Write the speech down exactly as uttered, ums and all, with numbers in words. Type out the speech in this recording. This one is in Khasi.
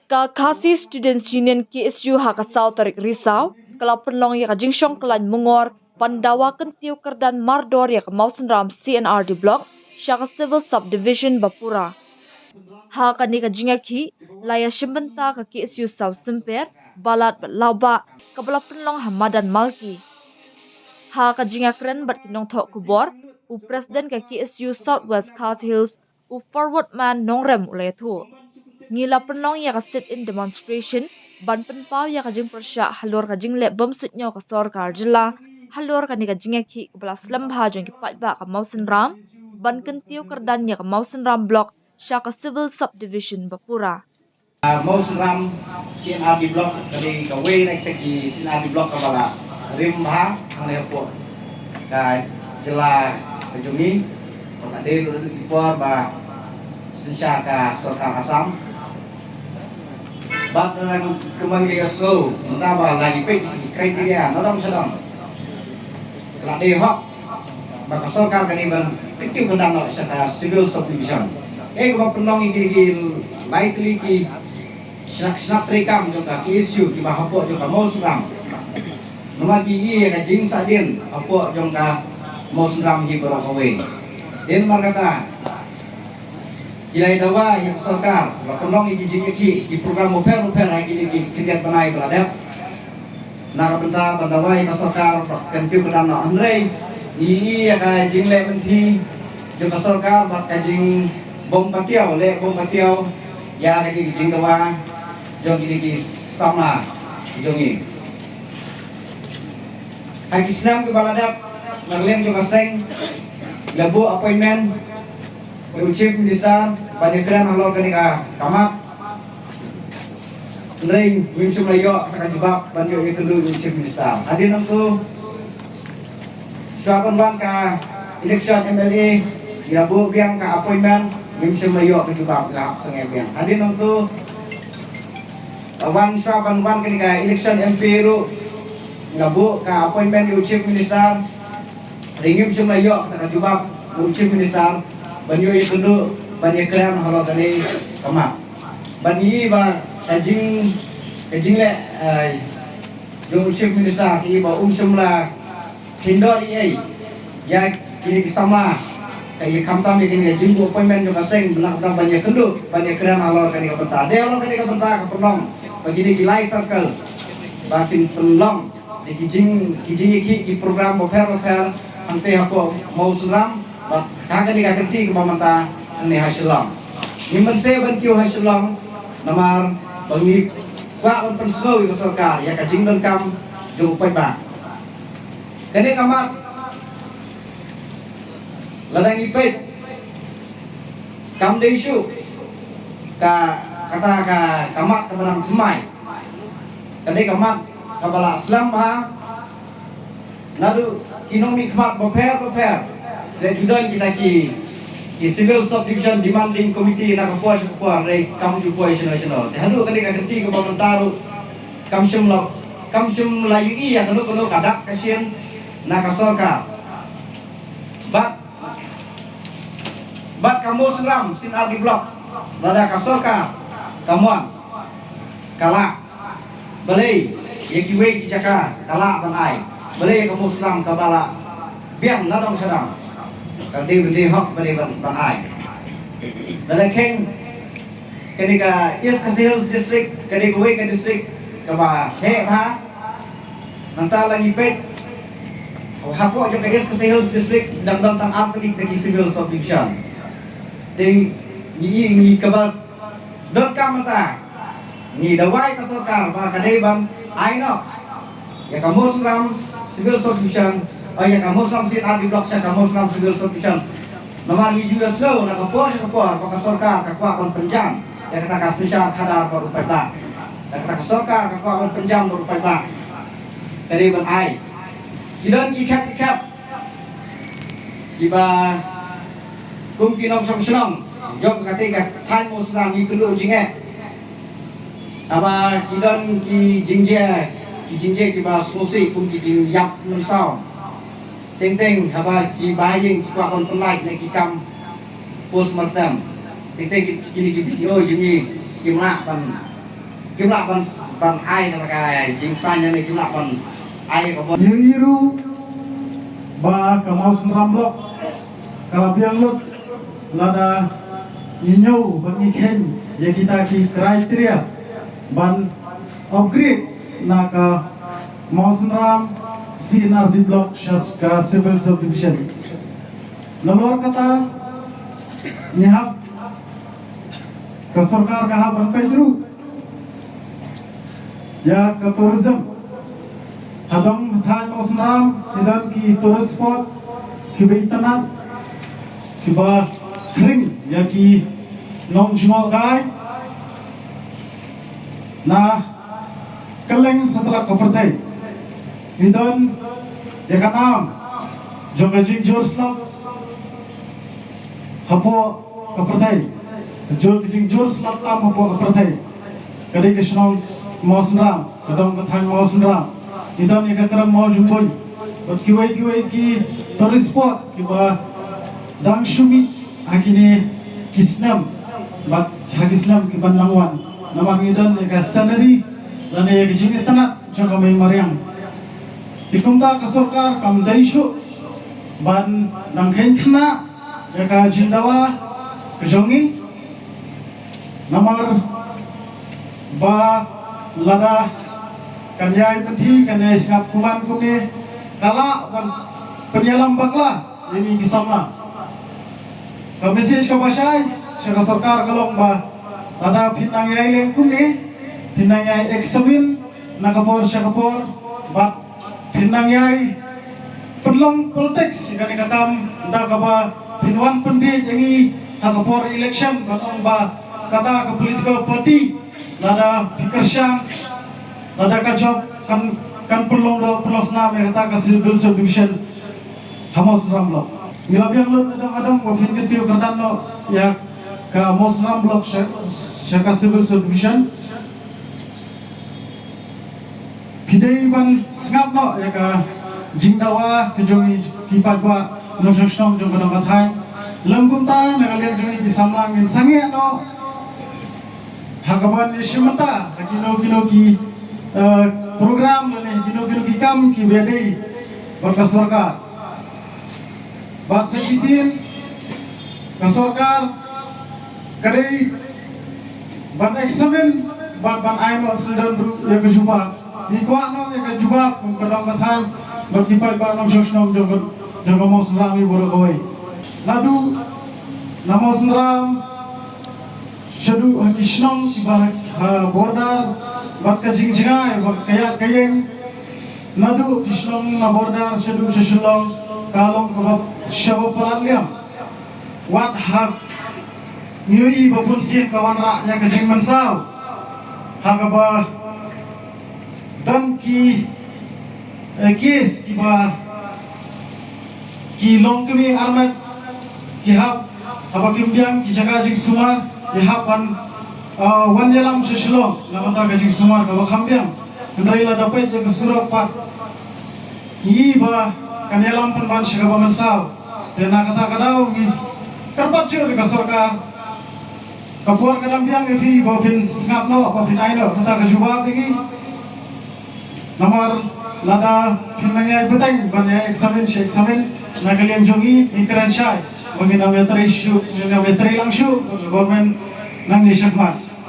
Ka Khasi Students Union, K S U, ha ka saw tarik Risaw ka la pynlong ïa ka jingshong khlaiñ mungor ban dawa kyntiew kyrdan mardor ïa ka Mawsynram C and R D Block sha ka Civil Subdivision Bapura. Ha kane ka jingïakhih la ïa shim bynta ka K S U saw symper, Balat bad Lawbah, kaba la pynlong ha madan Malki. Ha ka jingïakren bad ki nongthoh khubor, u President ka K S U South West Khasi Hills, u Forwardman Nongrem, u la ïathuh, ngi la pynlong ïa ka sit-in demonstration ban pynpaw ïa ka jingpyrshah halor ka jingleh bym suidñiew ka sorkar jylla halor kane ka jingïakhih kaba la slem bha jong ki paidbah ka Mawsynram ban kyntiew kyrdan ïa ka Mawsynram Block sha ka Civil Subdivision Bapura. Mawsynram C and R D Block ka dei kawei na kita ki C and R D Block kaba la rim bha hangne hapoh ka jylla ka jong ngi. Ka dei ruh ki por ba synshar ka sorkar Assam. Bad na kumba ngi la ïohsngew mynta ba la ngi peit ki criteria na dong sha dong. Ka la dei hok ba ka sorkar ka dei ban kyntiew kyrdan noh sha ka Civil Subdivision. Kaei kaba pynlong ïa kine ki lai tylli ki shnat, shnat treikam jong ka K S U kiba hapoh jong ka Mawsynram. Namar ki ïohi ïa ka jingsahdien hapoh jong ka Mawsynram hi baroh kawei. Dei namar kata ki la dawa ïa ka sorkar ba pynlong ïa ki jingïakhih, ki program bapher bapher ha kine ki khyndiat bnai ba la dep. Na ka bynta ban dawa ïa ka sorkar ba kyntiew kyrdan noh, hynrei ngi ïohi ïa ka jingleh mynthi jong ka sorkar bad ka jingbym patiaw, leh bym patiaw ïa kine ki jingdawa jong kine ki samla jong ngi. Ha ki snem kiba la dep, na ka liang jong ka seng la buh appointment ïa u Chief Minister ban ïakren halor kane ka, ka mat. Hynrei ngim shym la ïoh kata ka jubab ban ïoh ïakynduh ïa u Chief Minister. Hadien nangto, shuwa ban wan ka election M L A, ngi la buh biang ka appointment, ngim shym la ïoh ka jubab, ngi la hap sangeh biang. Hadien nangto, wan shuwa ban wan kane ka election M P ruh, ngi la buh ka appointment ïa u Chief Minister. Hynrei ngim shym la ïoh kata ka jubab na u Chief Minister ban ïoh ïakynduh ban ïakren halor kane ka mat. Bad ngi ïohi ba ka jing, ka jingleh, eh, jong u Chief Minister, ngi ïohi ba um shym la kheiñ dor ei ei ïa kine ki samla, ka ïa khamtam ïa kine ka jingbuh appointment jong ka seng, ban ïakynduh ban ïakren halor kane ka bynta. Dei halor kane ka bynta ka pynlong ba kine ki lai circle ba kin pynlong ïa ki jing, ki jingïakhih, ki program bapher bapher hangtei hapoh Mawsynram bad ha kane ka kynti kaba mynta hangne ha Shillong. Ngim banse ban kiew ha Shillong namar ba ngi kwah ban pynsngew ïa ka sorkar ïa ka jingdonkam jong u paidbah. Kane ka mat, lada ngi peit, kam dei shuh ka, kata ka, ka mat kaba dang thymmai. Ka dei ka mat kaba la slem bha. Naduh ki nongmihkhmat bapher bapher, leh ju don kita ki, ki Civil Subdivision Demanding Committee na ka por sha ka por, hynrei kam ju poi shano shano. Te haduh kane ka kynti kaba mynta ruh kam shym la, kam shym la ïohi ïa kano kano ka dak ka shin na ka sorkar. Bad, bad ka Mawsynram C and R D Block, lada ka sorkar ka mon, ka lah, balei ïa kiwei ki jaka ka lah ban ai, balei ïa ka Mawsynram kaba la biang na dong sha dong, ka dei, dei hok ba dei ban, ban ai. Lada kheiñ kane ka East Khasi Hills District ka dei kawei ka district kaba heh bha. Nangta la ngi peit hapoh jong ka East Khasi Hills District dang don tang artylli kita ki Civil Subdivision. Te ngi, ngi kaba donkam mynta, ngi dawa ïa ka sorkar ba ka dei ban ai noh ïa ka Mawsynram Civil Subdivision, oh, ïa ka Mawsynram C and R D Block sha ka Mawsynram Civil Subdivision. Namar ngi ju ïohsngew na ka por sha ka por ba ka sorkar ka kwah ban pynjam ïa kata ka synshar khadar bad u paidbah. Ïa kata ka sorkar ka kwah ban pynjam bad u paidbah. Ka dei ban ai. Ki don ki khep ki khep kiba kum ki nongshong shnong jong kata ka thaiñ Mawsynram ngi kynduh jingeh. Haba ki don ki jingjia, ki jingjia kiba sngewsih kum ki jingïap mynsaw. Teng teng haba ki bahaïing ki kwah ban pynlait na ki kam postmortem. Teng teng ki, kine ki B D O jong ngi Kim lah ban, kim lah ban, ban ai na ka jingsaiñ ne kim lah ban ai ka bor. Ngi ïohi ruh ba ka Mawsynram Block ka la biang lut lada ngi ñiew ban ngi kheiñ ïa kita ki criteria ban upgrade na ka Mawsynram C and R D Block sha ka Civil Subdivision. Nalor kata ngi hap, ka sorkar ka hap ban peit ruh ïa ka tourism. Ha dong ha thaiñ Mawsynram ki don ki tourist spot kiba itynnat, kiba khring ïa ki nongjngohkai na kylleng satlak ka pyrthei. Ngi don ïa ka nam jong ka jingjur slap hapoh ka pyrthei, jur ka jingjur slap tam hapoh ka pyrthei. Ka dei ka shnong Mawsynram, ka dong ka thaiñ Mawsynram. Ngi don ïa ka krem Mawjymbuin bad kiwei kiwei ki tourist spot kiba dang shu mih ha kine ki snem bad ha ki snem kiban nang wan. Namar ngi don ïa ka scenery lane ïa ka jingitynnat jong ka mei mariang. Te kumta ka sorkar kam dei shuh ban nang kheiñ khynnah ïa ka jingdawa ka jong ngi. Namar ba lada kan ïai pynthi, kan ïai sngap kumne kumne, ka lah ban pynïalam bakla ïa ngi ki samla. Ka message kaba shai sha ka sorkar ka long ba lada phin nang ïai leh kumne, phin nang ïai examine na ka por sha ka por bad phin nang ïai pynlong politics ïa kane ka kam da kaba phin wan pynbiej ïa ngi ha ka por election ban ong ba kata ka political party lada phi kyrshan, lada ka jop kan, kan pynlong doh pynlong snam ïa kata ka Civil Subdivision ha Mawsynram Block. Ngi la biang lut na dong ha dong ba phin kyntiew kyrdan noh ïa ka Mawsynram Block sha, sha ka Civil Subdivision. Phi dei ban sngap noh ïa ka jingdawa ka jong ngi ki paidbah nongshong shnong jong ka dong ka thaiñ. Lem kumta na ka liang jong ngi ki samla ngin sangeh noh ha kaban ïashim bynta ha kino kino ki, eh, program lane kino kino ki kam kiba dei bad ka sorkar. Bad sa shisien ka sorkar ka dei ban examine bad ban ai noh sdang ruh ïa ka jubab. Ngi kwah noh ïa ka jubab kum ka dong ka thaiñ bad ki paidbah nongshong shnong jong ka, jong ka Mawsynram hi baroh kawei. Naduh na Mawsynram shaduh ha ki shnong kiba ha border bad ka jingjngai bad ka ïaid ka ïeng. Naduh ki shnong na border shaduh sha Shillong ka long kaba shaba palat liang. Wat hap ngi ïohi ba bun sien ka wanrah ïa ka jingmynsaw ha kaba don ki, eh, case kiba ki longkmie armet ki hap, haba kim biang ki jaka jingsumar ki hap ban, ah, wan ïalam sha Shillong na bynta ka jingsumar kaba kham biang. Hynrei lada peit ïa ka surok pat ngi ba kan ïalam pynban sha kaba mynsaw. Te na kata ka daw ngi kyrpad jur ïa ka sorkar. Ka por ka dang biang ïa phi ba phin sngap noh, ba phin ai noh kata ka jubab ïa ngi. Namar lada phin nang ïai bteng ban ïa examine shi examine na ka liang jong ngi, ngi kren shai ba ngin nang ïatrei shuh, ngin nang ïatrei lang shuh, government nang ïa shakmat.